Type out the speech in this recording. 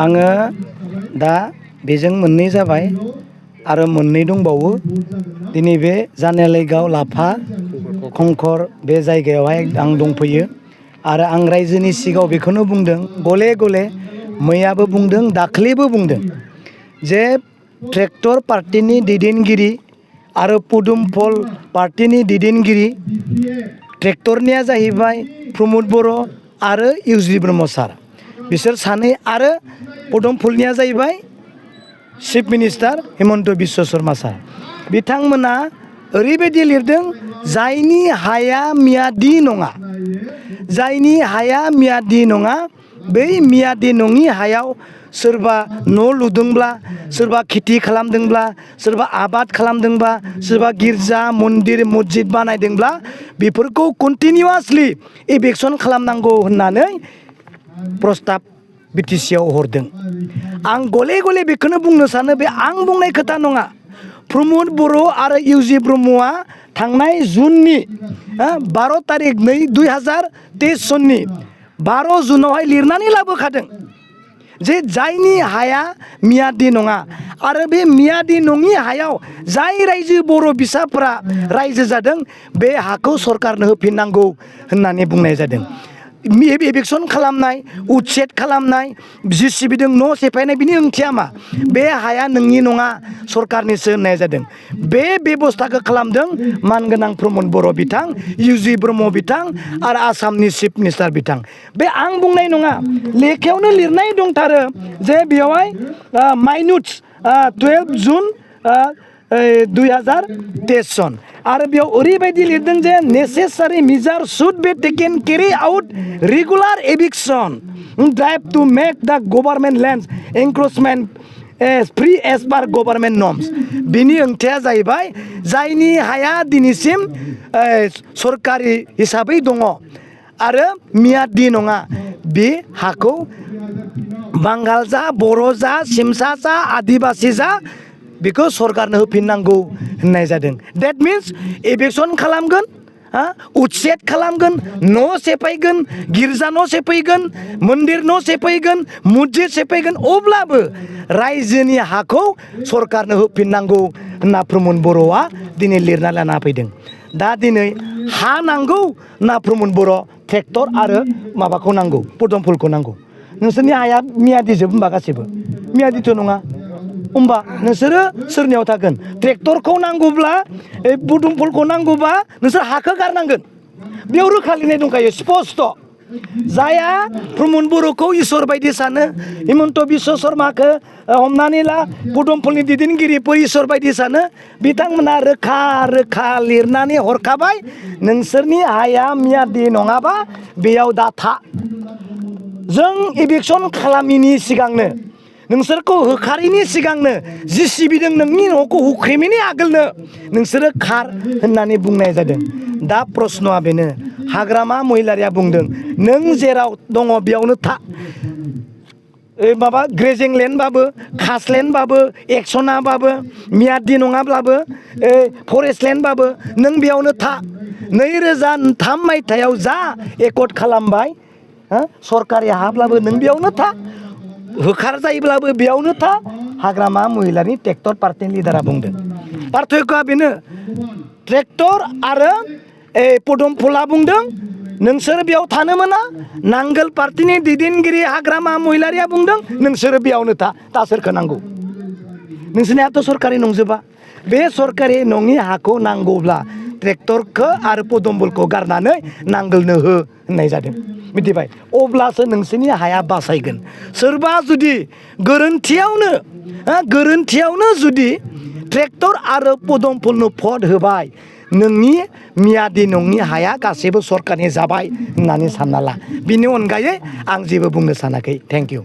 आङो दा बेजों मोननै जाबाय आरो मोननै दंबावो। दिनै बे जानालिगाव लाफा खंखर बे जायगायावहाय आं दंफैयो आरो आं रायजोनि सिगाङाव बेखौनो बुंदों गले गले मैयाबो बुंदों दाख्लैबो बुंदों जे ट्रेक्टर पार्टिनि दैदेनगिरि आरो पदुमफल पार्टिनि दैदेनगिरि ट्रेक्टरनिया जाहैबाय प्रमद बर' आरो इउजि ब्रह्म सार बिसोर सानै आरो पदुमफलनिया जाहैबाय चिफ मिनिस्टार हिमन्त बिश्व शर्मा सार बिथांमोना ओरैबायदि लिरदों जायनि हाया मियादि नङा जायनि हाया मियादि नङा बै मियादि नङि हायाव सोरबा न' लुदोंब्ला सोरबा खेथि खालामदोंब्ला सोरबा आबाद खालामदोंबा सोरबा गिर्जा मन्दिर मस्जिद बानायदोंब्ला बेफोरखौ कन्टिनिउवासलि इभिकसन खालामनांगौ होननानै प्रस्ताब बिटिसिआव हरदों। आं गले गले बेखौनो बुंनो सानो बे आं बुंनाय खोथा नङा। प्रमद बर' आरो इउजि ब्रह्मआ थांनाय जुननि 12 तारिख 2023 सननि 12 जुनावहाय लिरनानै लाबोखादों जे जायनि हाया मियादि नङा आरो बे मियादि नङि हायाव जाय रायजो बर' फिसाफोरा रायजो जादों बे हाखौ सरकारनो होफिननांगौ होननानै बुंनाय जादों। इभिकसन खालामनाय उच्चेद खालामनाय जिसिबिजों न' सेफायनाय बिनि ओंथिया मा बे हाया नोंनि नङा सरकारनिसो होननाय जादों। बे बेबस्थाखौ खालामदों मानगोनां प्रमद बर' बिथां इउजि ब्रह्म बिथां आरो आसामनि चिफ मिनिस्टार बिथां बे आं बुंनाय नङा लेखायावनो लिरनाय दंथारो जे बेवहाय माइनुट्स 12 जुन 2023 सन आरो बेयाव ओरैबायदि लिरदों जे necessary measure should be taken carry out regular eviction drive to make the government lands encroachment free as per government norms बिनि ओंथिया जाहैबाय जायनि हाया दिनैसिम सरकारि हिसाबै दङ आरो मियादि नङा बे हाखौ बांगाल जा बर' जा सिमसा जा आदिबासि जा बेखौ सरकारनो होफिननांगौ होननाय जादों। डेट मिन्स इभिकसन खालामगोन उच्चेद खालामगोन न' सेफायगोन गिर्जा न' सेफायगोन मन्दिर न' सेफायगोन मस्जिद सेफायगोन अब्लाबो रायजोनि हाखौ सरकारनो होफिननांगौ होनना प्रमद बर'आ दिनै लिरना लाना फैदों। दा दिनै हा नांगौ ना प्रमद बर' ट्रेक्टर आरो माबाखौ नांगौ पदुमफलखौ नांगौ नोंसोरनि हाया मियादिजोब होनबा गासैबो मियादिथ' नङा होमबा नोंसोरो सोरनियाव थागोन ट्रेक्टरखौ नांगौब्ला पदुमफलखौ नांगौबा नोंसोर हाखौ गारनांगोन बेयाव रोखा लिरनाय दंखायो स्पस्ट जाया प्रमद बर'खौ इसोर बायदि सानो हिमन्त बिश्व शर्माखौ हमनानै ला पदुमफलनि दैदेनगिरिफोर इसोर बायदि सानो बिथांमोना रोखा रोखा लिरनानै हरखाबाय नोंसोरनि हाया मियादि नङाबा बेयाव दा था जों इभिकसन खालामिनि सिगांनो नोंसोरखौ होखारिनि सिगांनो जिसिबिजों नोंनि न'खौ हुख्रेमैनि आगोलनो नोंसोरो खार होननानै बुंनाय जादों। दा प्रश्नआ बेनो हाग्रामा महिलारिया बुंदों नों जेराव दङ बेयावनो था माबा ग्रेजिं लेन्डबाबो खासलेन्डबाबो एक्सनाबाबो मियादि नङाब्लाबो फरेस्ट लेन्डबाबो नों बेयावनो था 2003 मायथाइयाव जा एकर्ड खालामबाय सरकारि हाब्लाबो नों बेयावनो था होखार जायोब्लाबो बेयावनो था हाग्रामा महिलानि ट्रेक्टर पार्टिनि लिडारा बुंदों। पार्थक्यआ बेनो ट्रेक्टर आरो पदुमफला बुंदों नोंसोर बेयाव थानो मोना नांगोल पार्टिनि दैदेनगिरि हाग्रामा महिलारिया बुंदों नोंसोरो बेयावनो था सोरखौ नांगौ नोंसोरनि हाथ' सरकारि नंजोबा बे सरकारि नङि हाखौ नांगौब्ला ट्रेक्टरखौ आरो पदुमफलखौ गारनानै नांगोलनो हो होननाय जादों मिथिबाय अब्लासो नोंसोरनि हाया बासायगोन। सोरबा जुदि गोरोन्थियावनो जुदि ट्रेक्टर आरो पदुमफलनो भट होबाय नोंनि मियादि नङि हाया गासैबो सरकारनि जाबाय होननानै सानना ला बिनि अनगायै आं जेबो बुंनो सानाखै। Thank you.